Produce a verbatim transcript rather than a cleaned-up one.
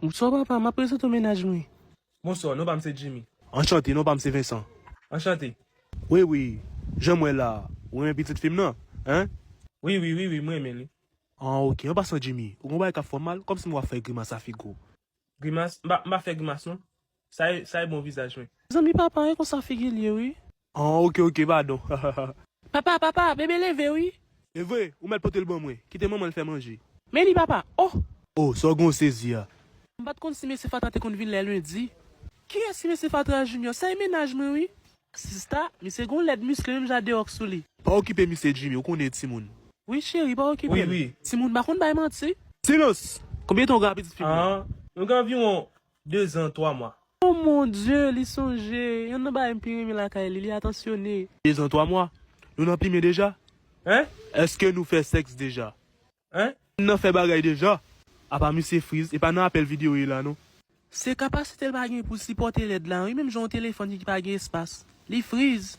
Bonswa papa, m ap prezante w mennaj mwen. Bonswa, non pa m se Jimmy. Anchante, non pa m se Vincent. Anchante. Wi, wi, jan m wè la, ou renmen pitit fi m nan, en? Wi, wi, wi, wi, m renmen li. An, ok, an pasan Jimmy, ou gon bagay k ap fè w mal, kòmsi m wè w ap fè grimas a figi w. Grimas? M pa, m pa fè grimas non. Sa e, sa e bon vizaj mwen. Zanmi papa, e konsa figi l ye wi. An, ok, ok, padon. Papa, papa, bebe leve wi. E vre, ou mèt pote l ban mwen. Kite manman l fè manje. Men li papa, oh! Oh, sa w gen w sezi a? M pa t konn si mesye Fatra te konn vin lè lendi. Kiyès ki mesye Fatra Junior? Sa e mennaj mwen wi. Sista, misye gon lèd miskle menm jan a The Rock sou li. Pa okipe misye Jimmy, ou konnen timoun. Wi cheri, pa okipe l. Wi, wi. Timoun pa konn bay manti. Silans! Konbyen tan w gen a pitit fi m nan? Ah, nou gen anviwon de zan, twa mwa. Oh mon Dieu, li sonje. Yonn nan bagay m pi renmen lakay li, li atansyone. De zan, twa mwa? Nou nan plimen deja? Hein? Èske nou fè sèks deja? Hein? N nan fè bagay deja? Apa misye friz, e pa nan apèl videyo ye la non. Se kapasite l pa gen pou l sipòte lèd la wi, menm jan yon telefòn ki pa gen espas. Li friz.